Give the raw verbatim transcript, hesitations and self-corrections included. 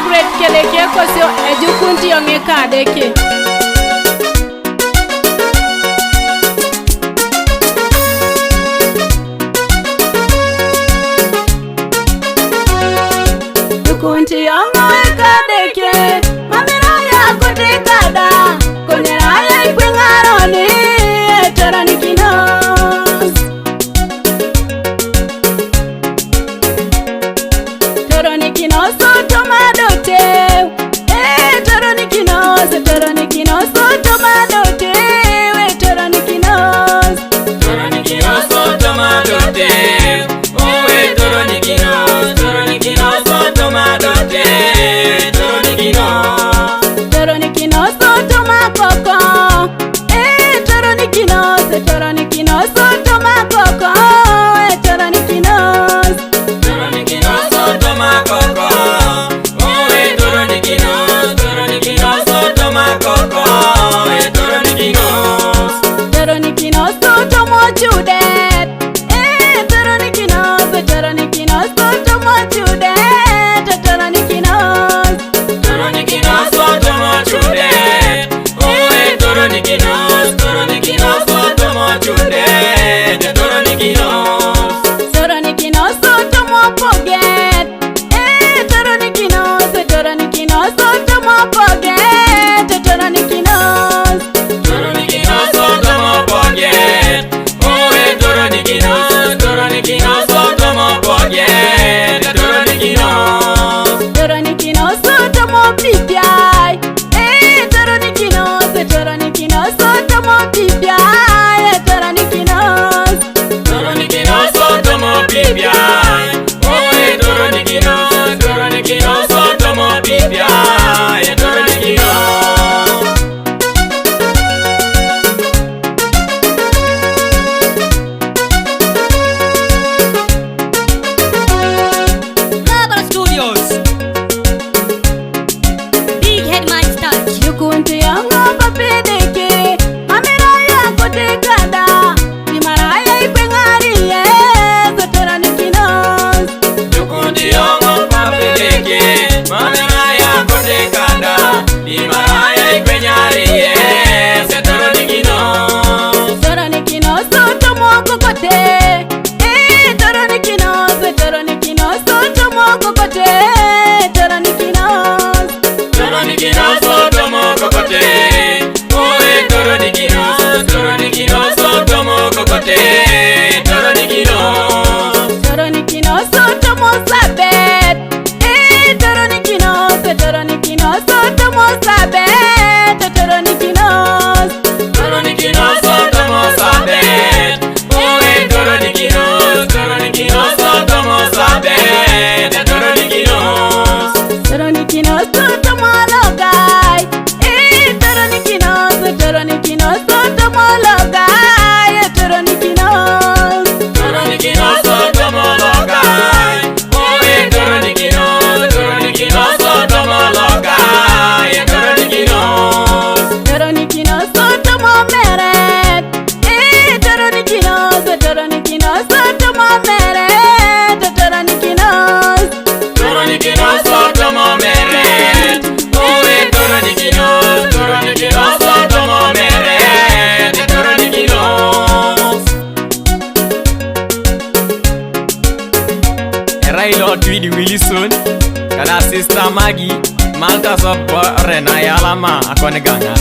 Great Kedeke koso ejukun ti yong' e Kadeke. Jukun ti yong' e Kadeke, mamera ya kote kada, konyera ya ikwe ng'aroni, e toro ni kinos. Toro ni kinos, otomadote. Eh, toro ni kinos, toro ni kinos, otomadote. We toro ni kinos. Toro ni kinos, otomadote. Oh, we toro ni kinos, toro ni kinos, otomadote. Toro ni kinos. Toro ni kinos, otomakoko. Eh, toro ni kinos, toro ni kinos, otomakoko. Eh, toro ni kinos. Toro ni kinos, otomakoko. Oh, eh, toro ni kinos, toro ni kinos, otomakoko. Eh, toro ni kinos. Toro ni kinos, otomochudet. Eh, toro ni kinos, toro ni kinos, otomochudet. Toro ni kinos. Toro ni kinos, otomochudet. Oh, eh, toro ni kinos, toro ni kinos, otomochudet. Toro ni kinos. Toro ni kinos, otomopoget. Eh, toro ni kinos, toro ni kinos, otomopoget. Toro ni kinos. Toro ni kinos, otomopoget. Oh, eh, toro ni kinos, toro ni kinos, otomopoget. Toro ni kinos. Toro ni kinos, otomopipiai. Eh, toro ni kinos, toro ni kinos, otomopipiai. Eh, toro ni kinos. Toro ni kinos, otomopipiai. Oh, eh, toro ni kinos, toro ni kinos, otomopipiai. Eh, toro ni kinos. Global Studios. Big Headman Touch. Jukun ti yong' o Papedeke, mamera ya kote kada, di maraya ikwe ng'ari ye, so toro ni kinos. Jukun ti yong' o Papedeke, mamera ya kote kada, di maraya ikwe ng'ari ye, so toro ni kinos. Toro ni kinos, otomokokote. Eh, toro ni kinos, toro ni kinos, otomokokote. Toro ni kinos. Toro ni kinos, otomokokote. Oh, eh, toro ni kinos, toro ni kinos, otomokokote. Toro ni kinos. Toro ni kinos, otomosabet. Eh, toro ni kinos, toro ni kinos, otomosabet. Toro ni kinos. Toro ni kinos, otomosabet. Oh, eh, toro ni kinos, toro ni kinos, otomosabet. Toro ni kinos. Toro ni kinos, otomologai. Eh, toro ni kinos, toro ni kinos, otomologai. Eh, toro ni kinos. Toro ni kinos, otomologai. Oh, eh, toro ni kinos, toro ni kinos, otomologai. Eh, toro ni kinos. Toro ni kinos, otomomeret. Eh, toro ni kinos, toro ni kinos, otomomeret, toro ni kinos. Toro ni kinos, otomomeret. Oh, eh, toro ni kinos, toro ni kinos, otomomeret, toro ni kinos. Era ilo Tweed Wilson, kada Sister Maggie, Malta Sop Rena Yalama, akon ganga.